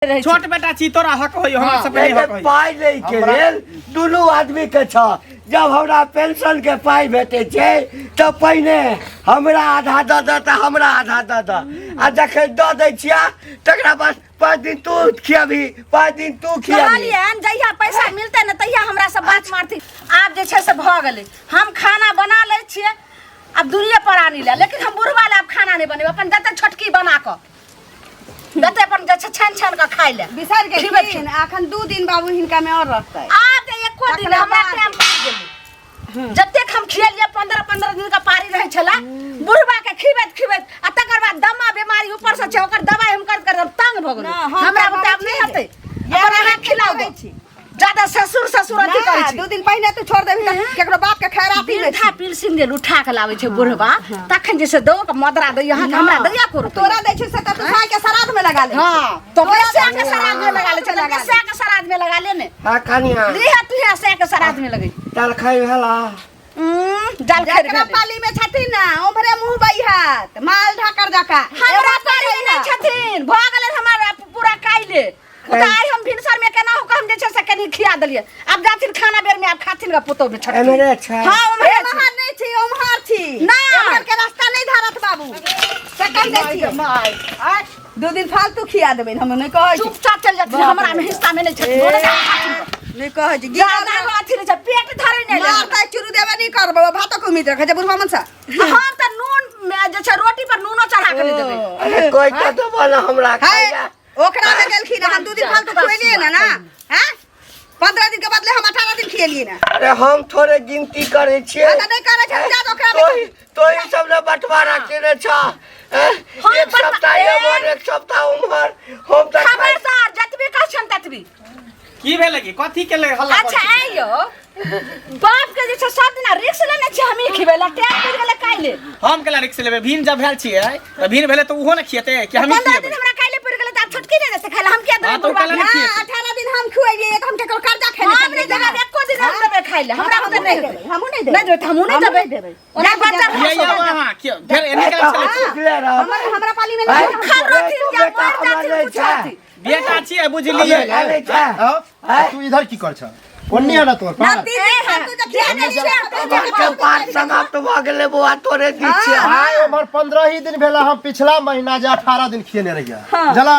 रहै छै। छोट बेटा छी तोरा हक होय हमरा सब नहीं हक होय। पाइ लै के लेल दुनू आदमी के छ। जब हमरा पेंशन के पाइ भेटै छै तऽ पहिने हमरा आधा दऽ दऽ तऽ हमरा आधा दऽ दऽ, आ जखन दऽ दै छियै तकरा बाद 5 दिन तू खियाबी, 5 दिन तू खियाबी। कहलियनि जहिया पैसा मिलतै ने तहिया हमरा से बात मारथिन। आब जे छै से भऽ गेलै, हम खाना बना लै छियै आब दुनिया परानी लए, लेकिन हम बुढ़वा लए आब खाना नहि बनेबै। अपन देतै छोटकी बना कऽ देतै, अपन जे छै छानि छानि कऽ खाइ लए। बिसरि गेलखिन? अखन 2 दिन बाबू हिनका में और रहतै। आब तऽ एको दिन तकरा हमरा बाद। टाइम पुरि गेलै। जतेक हम खियलियै 15-15 दिन के पारी रहै छलै बुढ़वा के, खिबैत खिबैत, आ तकर बाद दमा बीमारी ऊपर से छै, ओकर दवाई हम करैत करैत हम तंग भऽ गेलहुँ। ना, हम हमरा तऽ बुते आब बाबू नहि छी। हेतै। इएह अपन अहाँ बात खिलाउ करै दो। छी। ज्यादा ससुर ससुर अथी ना, करै छी। 2 दिन पहिने तू छोड़ देबही तऽ केकरो बाप के खैराती में वृद्धा पेंशन जे उठा के लाबै छै बुढ़वा, तखन जे से दो के मदरा दैया अहाँके, हमरा दैया को रुपैआ? तोरा दै छै से तऽ तू साय के श्राद्ध में लगा ले। हाँ, तो तोरा सै दै के छै, श्राद्ध में लगा ले छै, लगा ले। सै के श्राद्ध में लगा ले ने। हाँ कनिया। लिहे तू हे सै के श्राद्ध में लगै। जलखै भेला? जाल खेर जकरा भेलै। पाली में छथिन ना उम्हरे मुंह बइहत माल ढाकर जका। हमरा पाली में नहि छथिन, भऽ गेलै हमरा पूरा काइले। ओ तऽ आइ हम भिनसर में केना हो हम जे छै से कनि खिया देलियै। आब जाथिन खाना बेर में, आब खाथिन ग पुतोह में छोटकी। एम्हरे छै। हाँ, उम्हरे छै। एम्हर नहि छी, उम्हर छी। ना। एम्हर के रास्ता नहि धरत बाबू से कहि दै छियै। आय, 2 दिन फालतू खिया देबै, हम नहि कहै छी। चुपचाप चलि जाथिन, हमरा में हिस्सा में नहि छथिन। ओने से खाथिन ग। नहि कहै छी। ज्यादा अथी नहि छै, पेट धरै नहि ले। मारतै चुरू देबे नहि करबै, भातक उम्मीद रखै छै बुढ़वा मनसा। हम तऽ नून में जे छै रोटी पर नूनो चढ़ा के नहि देबै। अरे कोइ तऽ देबो ने हमरा है, खाइ लए। ओकरा में गेलखिन, हम 2 दिन फालतू खुएलियै ने ना, हैं? 15 दिन के बदले हम 18 दिन खिएलियै ने। अरे हम थोड़े गिनती करै छियै। हाँ, तऽ नहि करै छै, जा ओकरा में। तोही सब ने बंटवारा केने छ। हैं? हम एक सप्ताह ए। एम्हर, एक सप्ताह उम्हर, हम तऽ खाइ। खबरदार, जतबी कहै छियनि ततबी। की भेलै की कथी के ले हल्ला? अच्छा आइयो बाप के जे छै सब दिना रिक्स लेने छियै हमही खिबै ला, टाइम पुरि गेलै काल्हि। हम केला रिक्स लेबै? भीन जब भेल छियै तऽ भीन भेलै तऽ ओहो ने खियेतै कि हमही 15 दिन खियेबै? हमरा काल्हि पुरि गेलै तऽ आब छोटकी नहि देतै खाइ ला, हम किया देबै हाँ, तऽ ओ बुढ़वा काल्हि के? नहि खियेतै। 18 दिन हम खुएलियै तऽ हम केकरो कर्जा खेने हम नहि छलियै? देबै, एको दिन हम देबै खाइ ला, हमरा बुते नहि हेतै। हमहूँ नहि देबै। नहि देबै तऽ हमहूँ नहि हमहूँ देबै। नहि देबै। ओना बच्चा खियैयौ अहाँ, खियौ। फेर एने केला चलै छी? भुखले रहब। हमरा पाली में आँय, नहि। भूखल रहथिन या बेटा मरि हमरा जाथिन नहि कुछ छै। होथिन। बेटा छियै बुझलियै। हमरा नहि छै। हाँ? आँय? तू इधर की कर छ? ओन्ने ना तोर ना, पास। 3 दिन फालतू जे खिया देलियै ने, हमर के पाठ समाप्त भऽ गेलै बौआ, तोरे दिस छै। आय उम्हर 15 ही दिन भेला, हम पिछला महीना जे 18 दिन खियने रहियै जला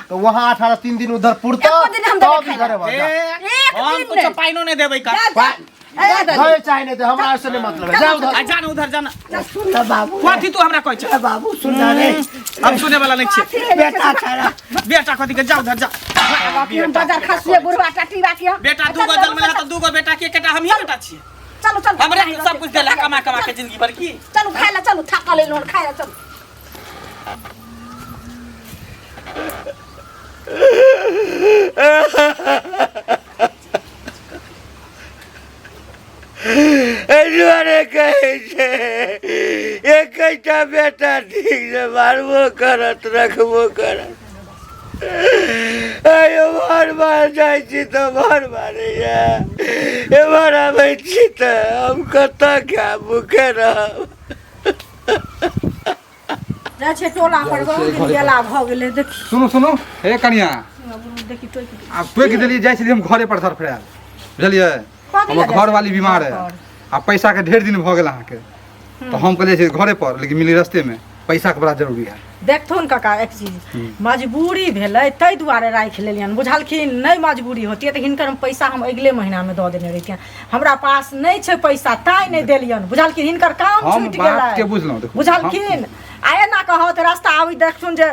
तो वहाँ 18 3 दिन उधर पुरता एको दिन हम देबै तब खाइ इधर ला। एबा, जा। ए, एक हम दिन कुछो नहि। पाइनो नहि देबै का। जा, जा। ए, दे चाहे नहीं दे, हमरा से नहीं मतलब है, जा उधर। आ जा ना उधर, जा ना। सुन ना बाबू। कथी तू हमरा कहै छ? ए बाबू सुन ना रे। हम सुने वाला नहि छियै। बेटा छड़ा। बेटा कथी के, जा उधर जा। बाकी हम बाजार खसिए बुढ़वा टाटी बाकी हम। बेटा 2 गो जन्म लेला तऽ 2 गो बेटा के एकटा हमही बेटा छियै। चलू चलू। हमरे सब कुछ देला कमा कमा के जिंदगी भर की। चलू खाइ ला चलू, थाकल एलहुँ हन, खाइ ला चलू। एहि दुआरे कहै छै एकटा बेटा ठीक से मारबो करत रखबो करत। एम्हर बाहर जाइ छी तऽ एम्हर मारैया, एम्हर आबै छी तऽ हम कतऽ खायब, भूखे रहब। जाइ छै टोला पर, बहुत दिन गेला भऽ गेलै, देखी। सुनू सुनू हे कनिया। देखी टोकि। आब टोकि देलियै, जाइ छलियै हम घरे पर धरफड़ायल, बुझलियै? कथी हमर लए जाइ घरवाली छलियै बीमार है घर पर? आ पैसा के ढेर दिन भऽ गेल अहाँके, तऽ हम कहलियै छै घरे पर, लेकिन मिली रस्ते में, पैसा के बड़ा जरूरी है। देखथुन काका, एक चीज मजबूरी भेलै ताहि दुआरे राखि लेलियनि, बुझलखिन? नहि मजबूरी होतियै तऽ हिनकर हम पैसा हम अगिले महीनामे दऽ देने रहितियनि। हमरा पास नहि छै पैसा ताहि नहि देलियनि, बुझलखिन? हिनकर काम हम छूटि बात के गेलै, बुझलहुँ, देखू, बुझलखिन? आ एना कहत रास्ता आबि देखथुन जे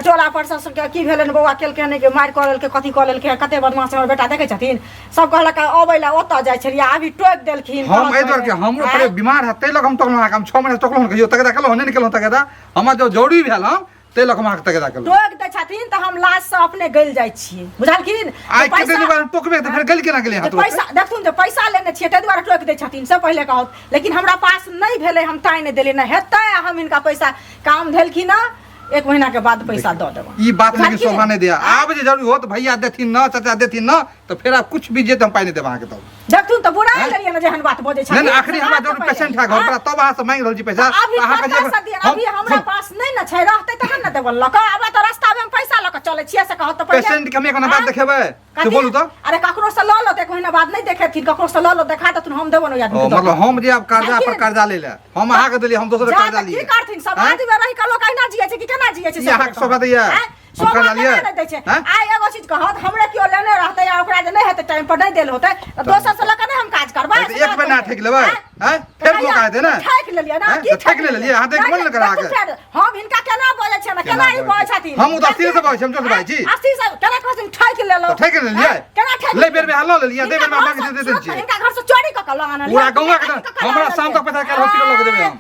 टोला पर से सबके की भेलनि बौआ, केलकै नहि के मारि कऽ लेलकै, कथी कऽ लेलकै, कते बदमाश हमर बेटा देखै छथिन। सब कहलक अबै लए ओतऽ जाइ छलियै, अभी टोकि देलखिन। हम कहत एहि दुआरे कि हमरो आँय? परे बीमार है ताहि लऽ कऽ हम टोकलहुँ अहाँके। हम 6 महीना टोकलहुँ हन, कहियो तगेदा केलहुँ? नहि ने केलहुँ तगेदा। हमरा जँ जरूरी भेल हम ताहि लऽ कऽ हम अहाँके तगेदा केलहुँ। टोकि दै छथिन तऽ हम लाज से अपने गलि जाइ छियै, बुझलखिन? आइ जे कते दिन पैसा- बाद हम टोकबै तऽ फेर गलि केना गेलै जे हाथ? पैसा देखथुन जे पैसा लेने छियै ताहि दुआरे टोकि दै छथिन से पहिले कहत, लेकिन हमरा पास नहि भेलै हम ताहि नहि देलियै। नहि हेतै आ हम हिनका पैसा काम भेलखिन हँ, 1 महीना के बाद पैसा दऽ देबनि। ई बात लेकिन बुझलखिन? शोभा नहि दिया। आब जे जरूरी हो तऽ भैया देथिन न, चाचा देथिन न, तऽ फेर आब कुछ भी जे तऽ हम पाइ नहि देब अहाँके तब। देखथुन तऽ बुरा लेलियै ने जेहन बात बजै नहि नहि अखनी हमरा जरूर पेशेंट है घर पर तब अहाँ से मांगि रहल छी पैसा अभी अहाँ कतऽ से दिअ? अभी हमरा पास नहि ने छै रहतै तखन ने देबो लऽ कऽ आब तऽ रास्ता मे हम पैसा लऽ कऽ चलै छियै से कहत तऽ पहिले पेशेंट के हम एक महीना बाद आँय? देखेबै से कथी? बोलू तऽ अरे ककरो से लऽ लो तऽ एक महीना बाद नहि देखेथिन ककरो से लऽ लो देखा देथुन हम देबो ने ओहि आदमी ओ के दऽ मतलब हम जे आब कर्जा पर देखिन। कर्जा ले ले हम अहाँके देलियै हम दोसर जा कर्जा तऽ लिए की करथिन समाज में रहि कऽ लोक अहिना जियै छै कि केना जियै छै ई अहाँके शोभा दैया? आँय? हम शोभा कर्जा केना लियै? नहि दै छै आँय? आइ एगो चीज कहत हमरे केओ लेने रहतै आ ओकरा जे नहि हेतै टाइम पर नहि देल होतै तऽ दोसर से लऽ कऽ नहि हम काज करबै तऽ एक बेर ना ठकि लेबै आँय? फेर मौका हेतै ने ठकि लेलियै ने आँय? की तऽ ठकि लेलियै अहाँ देख मन ने करा देखू अहाँके फेर हम हिनका केना बजै छियै ने केना ई बजै छथिन हम उदासीन से बजै छी, हम जोर से बजै छी। अस्थिर से केना कहै छथिन ठकि लेलहुँ तऽ ठकि लेलियै? आँय? केना ठकि ले बेर में अहाँ लऽ लेलियै, दे बेर में हिनका मांगि घरसँ- दे दै छियै। हिनका घरसँ चोरी कऽ कऽ लऽ आनलियै पूरा गौवा के कऽ कऽ लऽ हमरा शाम तक पैसा काल्हि हॉस्पिटल लऽ के देबै हम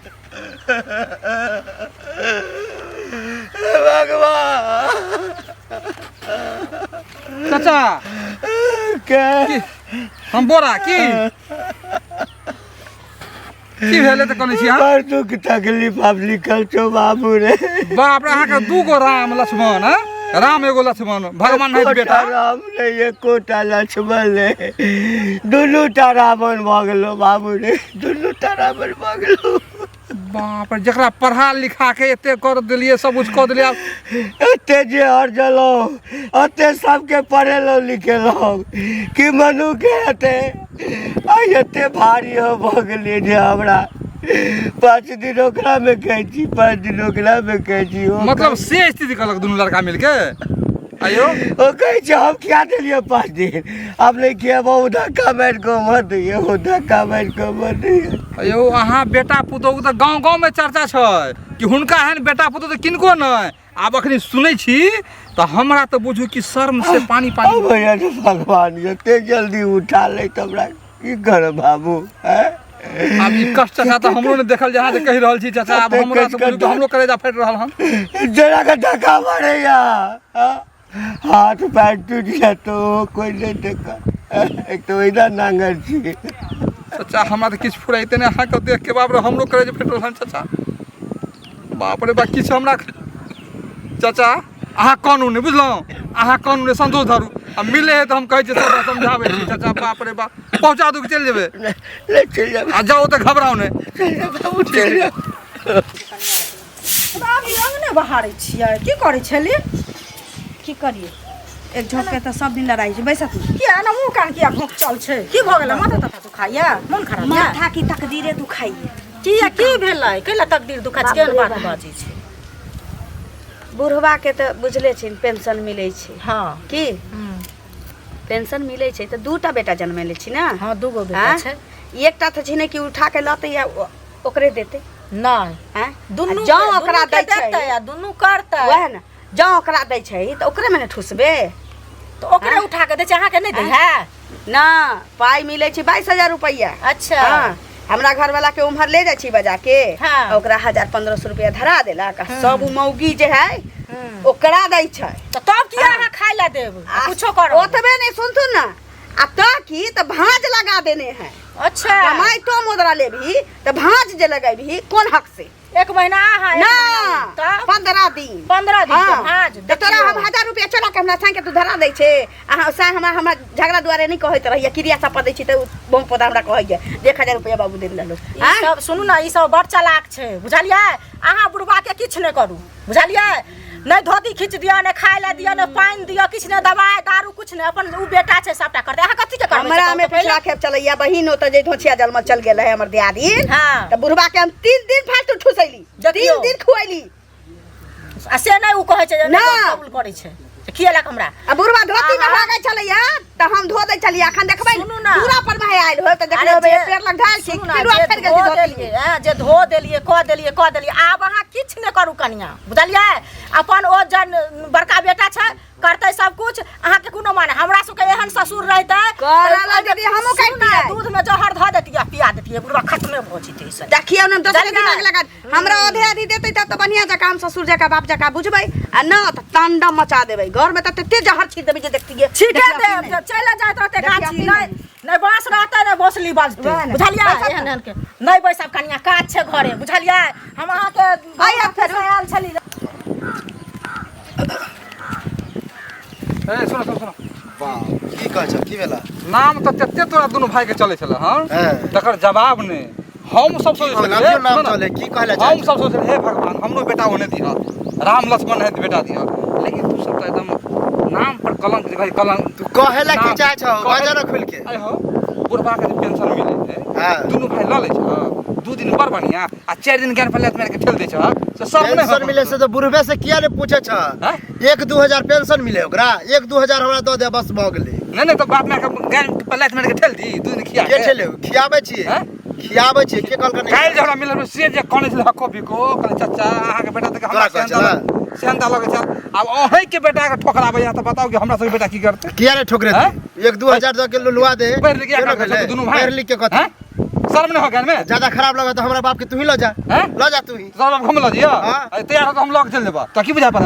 भगवान चाचा के हम बोरा की की भेलै तऽ कहने छी अहाँ बड़ दुख तकलीफ आब लिखल छौ बाबू रे बाप रे अहाँके दू गो राम लक्ष्मण हँ? राम एगो लक्ष्मण भगवान नहीं बेटा राम नहीं एकोटा लक्ष्मण रे दुनू टा रावण भऽ गेलो बाबू रे दुनू टा रावण भऽ गेलो बाप रे जकरा पढ़ा लिखा के एते कर देलियै सब कुछ कऽ देलियै आब एते जे अरजलहुँ एते सबके पढ़ेलहुँ लिखेलहुँ कि मनु के हेतै आइ एते भारी हम भऽ गेलियै जे हमरा 5 दिन ओकरामे कहै छी 5 दिन ओकरामे कहै छी ओ मतलब से स्थिति कहलक दुनू लड़का मिलके आयो ओ कहै छै हम खिया देलियै 5 दिन आब नहि खियाबो ओ धक्का मारि कऽ मर दैये ओ धक्का मारि कऽ मर दैये अयो अहाँ बेटा पुतोहु तऽ गाँव गाँवमे चर्चा छै कि हुनका एहन बेटा पुतोहु तऽ किनको नहि आब अखनी सुनै छी तऽ हमरा तऽ बुझू कि शर्म से पानी पानी अब भैया रे भगवान एते जल्दी उठा ले तऽ हमरा की करब बाबू आँय? आब ई कष्ट चाचा तऽ हमरो नहि देखल जे अहाँ जे कहि रहल छी चाचा आब हमरा तऽ बुझू कि हमरो करेजा फाटि रहल हन जरा के धक्का मारैया हाँ? हाथ पैर टूट जाय तो कोई नहीं देखा एक तो इधर नांगर छी चाचा हमरा तऽ किछु फुराइते नहि अहाँके देख के बाप रे हमरो करेज फाटि रहल हन चाचा बाप रे बा किछु हमरा चाचा अहाँ कानू नहि बुझलहुँ अहाँ कानू नहि संतोष धरू आ मिले है तऽ हम कहै छियै सबटा समझाबै छी चाचा बाप रे बाप पहुँचा दू कि चलि जेबै ले चलि जाब आ जाउ तऽ घबराउ नहि चलि जाब बाबू चलि जाब अभी अंगने बहारै छियै की करै छली की करिए एक झोंके तऽ सब दिन लड़ाइ छै बैसत ने किया एना मुँह कान किया घोंकचल छै की भऽ गेलै माथा ताथा दुखाइया मोन खराब यऽ माथा की तकदीरे दुखाइए किया की भेलै कैला तकदीर दुखाइ छै केहन बात बाजै छै बुढ़वा के तऽ बुझले छै पेंशन मिलै छै हँ की पेंशन मिलै छै तऽ दूटा बेटा जनमेले छी ने हँ दूगो बेटा आँय? छै एकटा तऽ छै ने कि उठा के लतै या ओकरे देतै नहि आँय? दुनू आ जँ ओकरा दुनू के दै छै देतै आ दुनू करतै वएह ने जँ ओकरा दै छै तऽ ओकरे मे ने ठुसबे तऽ ओकरे उठा के दै छै अहाँके नहि दै है ना पाइ मिलै छै 22,000 रुपैआ अच्छा हाँ, हमरा घरवाला के उम्हर ले जाइ छी बजा के हाँ। आ ओकरा 1,000-1,500 रुपया धरा देलक आ सब उ मौगी जे है ओकरा दै छै तऽ तब किया अहाँ खाय लए देब आ कुछो करू ओतबे नहि सुनथुन ना आ तऽ की तऽ भाँज लगा देने है अच्छा कमाई तो मुद्रा लेबही तऽ भाँज जे लगेबही कोन हक से एक महीना अहाँ एक ना महीना ई। तब 15 दिन 15 दिन के हाँ। भाँज तऽ तोरा हम देखियौ। 1000 रुपया चोरा के हमरा संग के तू धरा दै छै अहाँ से हमरा हमरा झगड़ा दुआरे नहि कहैत रहैया क्रिया सब दै छी तऽ बम पौधा हमरा कहैया जे 1000 रुपया बाबू दे देलक ई सब सुनू ने ई सब बड़ चालाक छै बुझलियै अहाँ बुढ़बा के किछु नहि करू बुझलियै नहि धोती खींच दिअ नहि खाय लए दिअ नहि पानि दिअ किछु नहि दवाइ दारू किछु नहि अपन ओ बेटा छै सबटा करतै अहाँ कथी के करबै हमरा में पिछला खेप चलैया बहिन ओतऽ जे धोछिया जलमल चल गेल है हमर दियादीन हाँ। तऽ बुढ़बा के हम 3 दिन फालतू ठुसैली देखियौ। 3 दिन खुएली आ से नहि ओ कहै छै जे ना। नहि कबूल करै छै खियेलक हमरा आ बुढ़बा धोती में आहा। भागै छलैया तऽ हम धो दै छलियै अखन देखबै सुनू ना। दूरा पर में आयल होय तऽ देखने अरे होबै जे- पेड़ लग धायल छी सुनू ना, पिलुआ जे फड़ि गेल धो छै धोती देलियै में। ऐं, जे धो देलियै कऽ देलियै कऽ देलियै आब अहाँ किछु नहि करू कनिया बुझलियै अपन ओ जन बड़का बेटा छै करतै सब कुछ अहाँके कोनो माने हमरा सबके एहन ससुर रहितै करऽ लगतै, हमहूँ सुनू ना, करितियै। दूध में जहर धऽ देतियै आ पिया देतियै बुढ़वा खत्मे भऽ जेतै से देखियौ ने दोसर बुझलियै? दिमाग लगा हमरा आधे आधी देतै तब तऽ बढ़िआँ जकाँ हम ससुर जकाँ बाप जकाँ बुझबै आ न तऽ तांडव मचा देबै घरमे तऽ तते जहर छीट देबै जे देखतियै छीटे देखियौ देब चलि जाइत रहतै देखियौ गाछी अपने नहि नहि बाँस रहतै नहि भोसली बजतै वएह ने। बुझलियै बैसब एहन एहन के नहि बैसब कनिया काज छै घरे बुझलियै हम अहाँके आइ आब फेरो। आयल छली ए सुनो सुनो सुनो बाप की कहै छ की भेला नाम तऽ तते तोरा दुनू भाई के चलै छलै हँ हँ। तकर जवाब नहि हम सब सोचै की छलियै अभियो नाम सुन ने, चले, की कहै लए चाहै हम सब सोचै हे भगवान हमरो बेटा ओने दिह राम लक्ष्मण है बेटा दिह लेकिन तू सब तऽ एकदम नाम पर कलंक जे भाई कलंक तू कहै लए की नाम- चाहै छौ कहै- बाजऽ न खुलि के अरे हो बुढ़बा के जे पेंशन मिलै छै हँ। दुनू भाई लऽ लै छ दू दिन बड़ बढ़िया आ चारि दिन ज्ञान पर लात मारि के ठेल दै छ से सब नहि पेंशन मिले से तो बुढ़बे से किया ने पूछे छ हँ? 1-2 हजार पेंशन मिले ओकरा 1-2 हजार हमरा दऽ दे बस भऽ गेलै। नहीं नहीं, तो बाप माय के गाय पर लात मारि के ठेल दी दू दिन खिया के ठेले? खियाबै छियै। हँ? खियाबै छियै, के कहलकै नहि? काल्हि जे हमरा मिलल से जे कहने छलै हक्को बिको कहले चाचा अहाँके बेटा तऽ हमरा तोरा कहै छलै? सेहनता लगै छल। आब अहींके बेटा के ठोकराबै तऽ बताउ कि हमरा सबके बेटा की करतै? किया ने ठोकरे? हँ? 1-2 हजार दऽ के लुलुआ दे। पढ़ि लिख केना भेलै? दुनू भाई पढ़ि लिख के कथी? हँ? शर्म नहि हो गेल में? ज्यादा खराब लगे तो हमरा बाप के तू ही लऽ जा। हँ? लऽ जा तू ही। तोरा बाप घूम लऽ जियो। हाँ। अरे तैयार हो तऽ हम लऽ के चलि जेबऽ तऽ की बुझा पड़े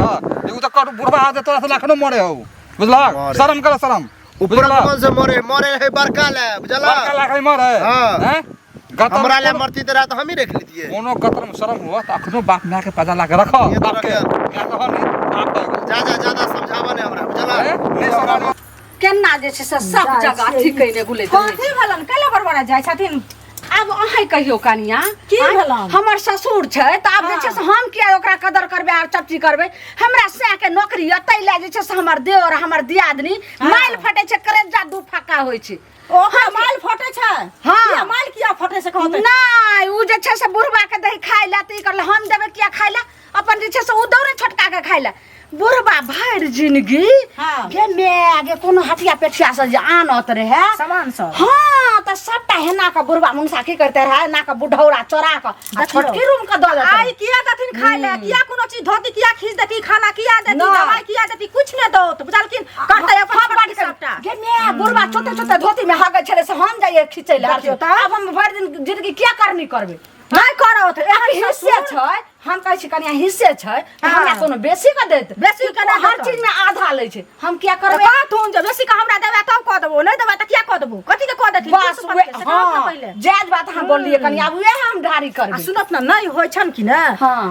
एगो तऽ कट बुढ़बा होतै तोरा से एखनो मरे हौ बुझलक? मरे। शर्म कर शर्म। ऊपर बुझलक? मन से मरे मरे है बड़का ले बुझला। बड़का लाख मरे। हाँ। हैं? गतर हमरा ले कोनो- मरती तेरा तऽ हम ही रख लेतिए। कोनो गतर में शर्म हुआ तऽ अखनो बाप माय के पजा ला के रखो ये तो बाप के रखे। माय के हो नहीं बाप के। जा जा, ज्यादा समझावा नहीं हमरा बुझला। हैं? नहीं समझ। केना जे छै से सब जगह अथी कयने गुलैत रहै छै। कथी भेलन? कैला बड़बड़ा जाइ छथिन? आब अहाँ कहियौ कनिया। की आँय? भेलन? हमर ससुर छै तऽ आब जे छै से हम किया ओकरा कदर करबै आ चपची करबै? हमरा सएह के नौकरी यऽ ताहि लए जे छै से हमर देवर हमर दियादनी माइल फटै छै, करेजा दू फक्का होइ छै। ओकरा माल फटे छै? हाँ। किया माल किया फटे से कहते? नहि, उ जे छै से बुढ़बा के दही खाय लए तऽ ई करले, हम देबै किया खाय लए? अपन जे छै से उ दौड़े छोटका के खाय लए। बुढ़बा भरि जिंदगी गे my गे कोनो हटिया पेठिया से जे आनत रहे सामान सब। हाँ, तऽ सबटा हेना के बुढ़बा मुनसा की करते रहे, एना के बुढ़ौरा चोरा के आ देखियौ। छोटकी रूम के दऽ देते आइ रहे। किया देथिन खाय ले? किया कोनो चीज धोती किया खींच देती, खाना किया देती? नहि। दवाई किया देती? कुछ नहि दौत बुझलखिन, करते अपन हम छोटकी बड सबटा। गे my बुढ़बा छोटे छोटे धोती में हगै छलै से हम जाइए खींचै लए। देखियौ तऽ। आब हम भरि दिन जिंदगी किया करनी करबै? नहि करत एहन एहन हिस्से छै, हम कहै छी कनिया हिस्से छै तऽ हमरा कोनो बेसी के देत? बेसी के नहि हर देतै। चीज में आधा लै छै, हम किया तऽ करबै? कहथुन जे बेसी के हमरा देबै तब कऽ देबो, नहि देबै तऽ किया कऽ देबो? कथी के कऽ देथिन? बस की उहे सुपत के? से कहत ने हाँ पहिले। जायज बात अहाँ बोललियै कनिया, आब उएह हम ढारी आ करबै। सुनत ने, नहि होइ छनि कि ने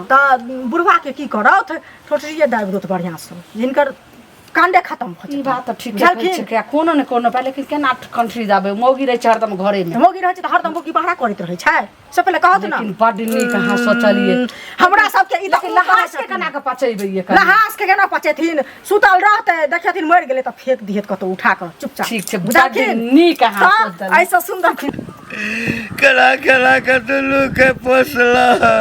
तऽ बुढ़वा के की करत, ठोटरिए दाबि देत बढ़िआँ से, जिनकर कांडे खत्म भऽ ई जेतै। बात तऽ ठीके कहै बुझलखिन? छै किया कोनो ने कोनो उपाय, लेकिन केना कंट्री जाबै? मौगी रहै छै हरदम घरे में। मौगी रहै छै तऽ हरदम मौगी बहरा करैत रहै छै, से पहिले कहत ने। लेकिन बड नीक अहाँ सोचलियै। हमरा सबके ई लेकिन लहास के केना के पचेबै ये कनिया? लहास के केना पचेथिन? सुतल रहतै, देखेथिन मरि गेलै तऽ फेंक दिहत कतौ उठा कऽ चुपचाप। ठीक छै, बड बुझलखिन? नीक अहाँ तऽ सोचलियै। एहिसँ सुन्दर केना केना के दुनू के पोसलहुँ,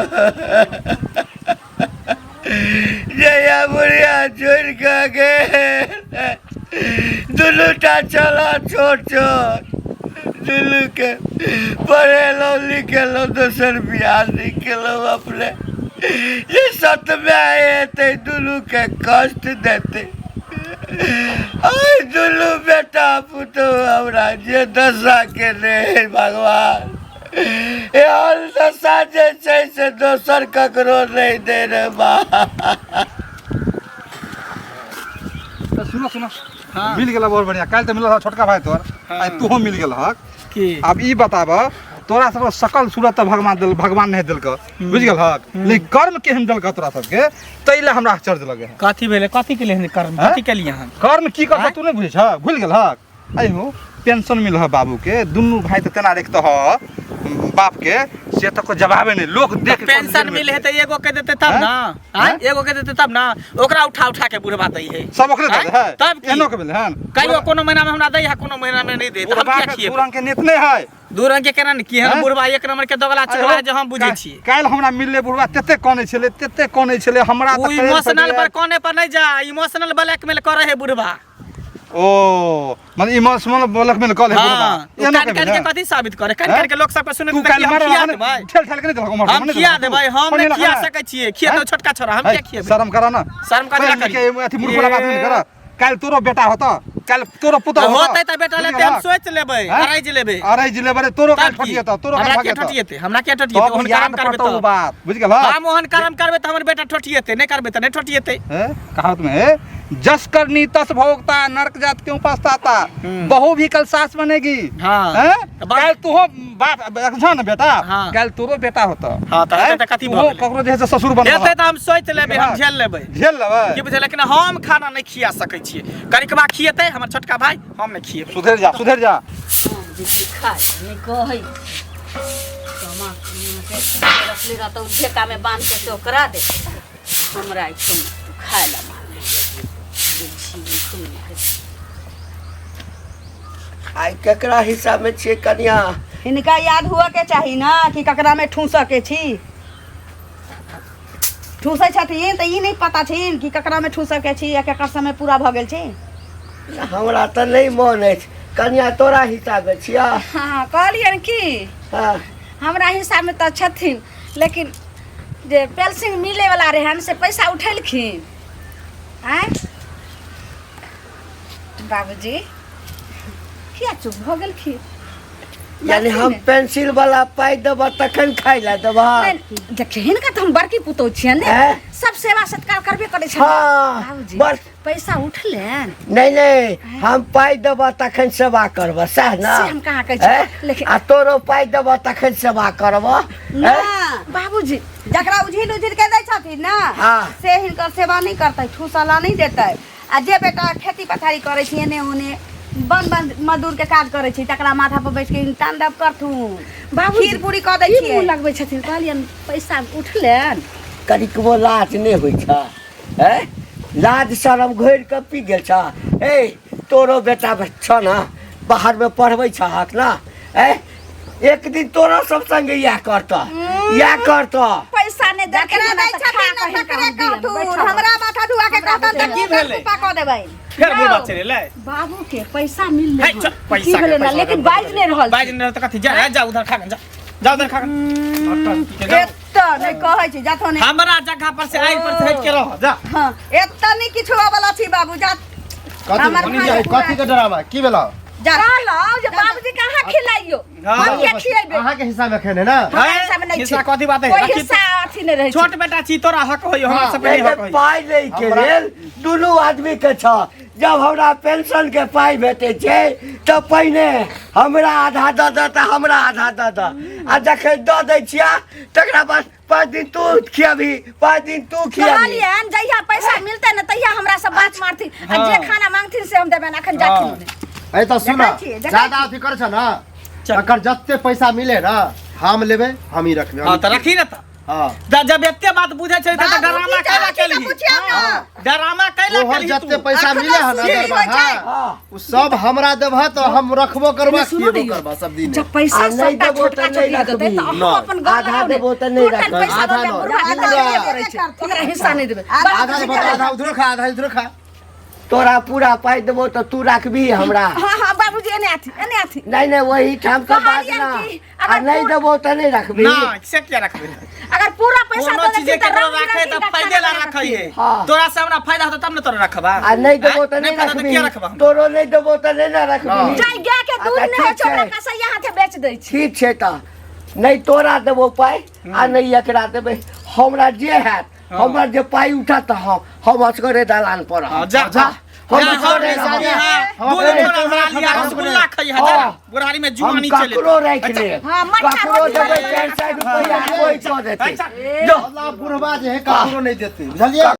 जहिया बुढ़िया छोड़ि कऽ गेल दुनू टा छला छोट छोट, दुनूके पढ़ेलहुँ लिखेलहुँ, दोसर बियाह नहि केलहुँ अपने जे सतमे हेतै दुनूके कष्ट देतै। आइ दुनू बेटा पुतहु हमरा जे दशा केने है भगवान, एहन दशा जे छै से दोसर ककरो नहि दे रे बा। तऽ सुनो सुनो, मिल गेल बहुत बढ़िया। काल्हि तऽ मिलल हँ छोटका भाई तोहर, आइ तूहो मिल गेल हक। की? आब ई बताब, तोरा सबके सकल सूरत तऽ भगवान देल, भगवान नहि देलक, बुझि गेल हक, लेकिन कर्म केहन देलक तोरा सबके, ताहि लए हमरा आश्चर्य लगे है। कथी भेलै? कथी के लिए कर्म? हैं? कथी केलिए हन? कर्म की करतौ तू नहि बुझै छह? भूलि गेल हक? अहो पेंशन मिल है बाबू के, दुनू भाई तऽ तेना रखते ह बाप के से तऽ कोई जवाबे नहीं, लोग देख के पेंशन मिले है तऽ एगो के देते तब ना? आँय? एगो के देते तब ना? ओकरा उठा उठा के बुढ़वा दै है। सब ओकरे दे है। तब की? एहनो के भेलै हन? कहियो कोनो महीना में हमरा दै है, कोनो महीना में नहीं दे, तऽ हम बुढ़वा किया के दू खिएबै? रंग के नेत नहीं है। दू रंग के केना ने की है? हैं? बुढ़वा एक नंबर के दोगला चुगला है जे हम बुझै छियै। काल्हि हमरा मिलले बुढ़वा, तते कनै छलै, तते कनै छलै हमरा ओ तऽ करेज इमोशनल फटि पर कोने पर नहीं जा, इमोशनल ब्लैकमेल करे है बुढ़वा। ओ मतलब इमोशनल ब्लैकमेल कऽ ले बुढ़वा। हाँ, ओ एना कान के कान भेलै? के कथी साबित करे? कान हैं? कान के लोग सबके सुने तू कि काल्हि हम मारे खिया रहने देबै। ठेल ठेल के नहीं देलक उम्हर हम नहीं खिया देलक देबै, हम पढ़े नहीं लिखा खिया है। सकै छियै, खिया हैं? छोटका छोरा, हम है, किया खिएबै? शर्म करा ना। शर्म कथी पढ़ ला लिख करी? के अथी मूर्ख वाला बात नहीं करा। काल्हि तोरो बेटा होतो, काल्हि तोरो पुतोह होतो। होतै तऽ बेटा लेते, हम सोच लेबै, हैं? अराइज लेबै। अराइज लेबै रे, तोरो काल्हि तब की? ठोटिएतौ, तोरो हमरा काल्हि किया भगेतौ। ठोटिएतै? हमरा किया ठोटिएतै? तब ओहन याद कर्म करबै पड़तौ ओ तऽ बात, बुझि गेलह? हम ओहन कर्म करबै तऽ हमर बेटा ठोटिएतै, नहि करबै तऽ नहि ठोटिएतै। हैं? कहावत में है, जस करनी तस भोगता, नरक जात क्यों पछताता। बहू भी कल सास बनेगी। हैं? तऽ बाप- काल्हि तूहो बाप छह ने बेटा? काल्हि तोरो बेटा होतो। हाँ, तऽ हैं? हेतै तऽ कथी भऽ तूहो गेलै? ककरो जे है से ससुर बनबह। हेतै तऽ हम सोचि लेबै, हम झेल लेबै। झेल लेबै। की बुझल, लेकिन हम खाना नहि खिया सकै छियै, कनिकबा खिएतै हमर छोटका भाई, हम नहीं खिएबै। सुधरि जा, सुधरि जा। खाय नहि कहै कमा रखले रहतौ ढेकामे बान्हि के से ओकरा दे, हमरा एहिठाम खाय लए माने। आइ केकरा हिस्सा में छियै कनिया? हिनका याद हुअ के चाही ना कि ककरा में ठूसऽ के छी। ठूसै छथिन तऽ ई नहि पता छिन कि ककरा में ठूसऽ के छी या केकर समय पूरा भऽ गेल छै। हमरा तऽ नहि मोन अछि कनिया, तोरा हिस्सा में छिया? हाँ, कहलियनि कि हाँ। हमरा हिस्सामे तऽ छथिन, लेकिन जे पेंशन मिलैवला रहनि से पैसा उठेलखिन? आँय बाबूजी, किया चुप भऽ गेलखिन? यानी हम पेंसिल वाला पाइ देबह तखन खाइ लए देबह? नहि, देखियौ, हिनका तऽ हम बड़की पुतोह छियनि ने, हैं? सब सेवा सत्कार करबे करै छथिन। हाँ, बाबूजी, बस। पैसा उठलनि? नहि नहि, हम पाइ देबह तखन सेवा करबह, सएह ने? से हम कहाँ कहै छी, हैं? लेकिन- आ तोरो पाइ देबह तखन सेवा करबह, ना हैं? बाबूजी, जकरा उझिल उझिल के दै छथिन ना, हाँ। से हिनकर सेवा नहि करतै, ठूसला नहि देतै। आ जे बेटा खेती पथारी करै छी, एने ओने बन बन मजदूर के काज करै छी, तकरा माथा पर बैठ के तांडव करथुन। बाबूजी, खीर पूरी कऽ दै की छियै। मुँह लगबै छथिन? कहलियनि पैसा उठलनि? कनिकबो लाज नहि होइ छ? हैं? लाज शरम घोरि कऽ पी गेल छ? ए तोरो बेटा छ ने, बाहरमे पढ़बै छहक ने? ए एक दिन तोरो सब संगे इएह करतह, इएह करतह। पैसा नहि देलखिन जकरा हमरा दै तऽ खा छथिन कऽ ने हिनका तकरे हम दियनि। कहथुन, बैठल रहू। हमरा माथा धुआ के हमरा कहतन तऽ बुते की भेलै? कृपा कऽ देबै। फेर बुढ़बा चलि एलै। बाबू के पैसा मिललै है, हन। चल, की पैसा के भेलै ने, पैसा लेकिन के बाजि नहि रहल बाजि नहि रहल तऽ कथी? जा जा उधर खा के जा, जा उधर खा के। एतऽ नहि कहै छी, जाथो नहि। हमरा जगह पर से आइ पर से हटि के रह जा। हाँ, एतऽ नहि किछु होबऽ वाला छी बाबू, जा। हमर कथी भाई कथी के डरामा की भेलौ? जा। कहलहुँ जे बाबूजी के अहाँ खिलाइयो, हाँ। हम किया खिएबै? अहाँके हिस्सा में खेने ना? हमरा हिस्सा में नहि हिस्सा छै। कथी बात है? कोई रखी हिस्सा अथी नहि रहै छै। छोट बेटा छी, तोरा हक होई, हमरा हाँ। सबके नहि हक होई। पाइ लै के हमरा- लेल दुनू आदमी के छ। जब हमरा पेंशन के पाइ भेटै छै तऽ पहिने हमरा आधा दऽ दऽ तऽ हमरा आधा दऽ दऽ, आ जखन दऽ दै छियै तकरा बाद 5 दिन तू खियाबी, 5 दिन तू खियाबी। कहलियनि जहिया पैसा मिलतै ने तहिया हमरा सब बात मारथिन, आ जे खाना मांगथिन से हम देबनि। अखन जाथिन नहि। ए तऽ सुन, देखै छियै, देखै ज्यादा अथी करै छ ना, चल। तकर जते पैसा मिले ना हम लेबै, हम ही रखबै। हाँ तऽ रखी ने तऽ। हाँ। जब एते बात बुझै छै तऽ बाबू, डरामा की कैला चाहै छी तऽ केलही? पुछियौ ने। डरामा कैला तोहर केलही जते तू? पैसा अखनो मिले है ना सुनी दरमाहा, होइ छै। हाँ। उ सब हमरा देबह तऽ हम रखबो करबा, सुनू ने खिएबो यौ। करबा सब दिन। जब पैसा आ नहि सबटा देबो छोटका तऽ नहि छोटकी देतै तऽ रखबही। अहूँ अपन घर आधा लगाउ ने। देबो तऽ नहि टोटल रखबै। पैसा आधा दऽ नहि, बुढ़वा के पूरा। देबे करै छै, ओकरा हिस्सा नहि देबै। आधा देबह तऽ आधा उधरो खा, आधा इधरो खा। तोरा पूरा पाइ देबो तऽ तू रखबही हमरा? हाँ हाँ बाबूजी, एने आथी, एने आथी। नहि नहि, वही ठाम के बात कहलियनि ना। कि आ अगर नहि पूरा- देबो तऽ नहि रखबही? ना, से किया रखबै? अगर पूरा पैसा कोनो दऽ चीज देथिन तऽ केकरो रंग राखे बिरंग तऽ के फायदे ला खाना रखै है। हाँ। तोरा से हमरा फायदा होतौ तब ने तोरा रखबा। आ नहि देबो तऽ आँय? नहि फायदा तऽ किया रखबही? रखबा हम? तोरो नहि देबो तऽ नहि ने रखबही? जाय गाय के दूध अच्छा, नहि होइ ठीक छै, ओकरा छै। कसैया हाथे बेच दै छै। ठीक छै, तऽ नहि तोरा देबो पाइ आ नहि एकरा देबै। हमरा जे हैत, हमर जे पाइ उठत तऽ हम असगरे दलान पर रहब। हाँ, जा। जा, हम जा, असगरे हम रहब। हाँ, हम दूध अपने तोरा हमरा हमरा लिया, हम रसगुल्ला खइहा, जा। हाँ। बुढ़ारी में हम जुआनी चले। ककरो राखि लेब। हाँ, मट्ठा ककरो रोटी देबै बना 400 रुपैआ, कोइ कऽ देतै। अच्छा। जो। अल्लाह बुढ़वा जे है ककरो नहीं देते, बुझलियै?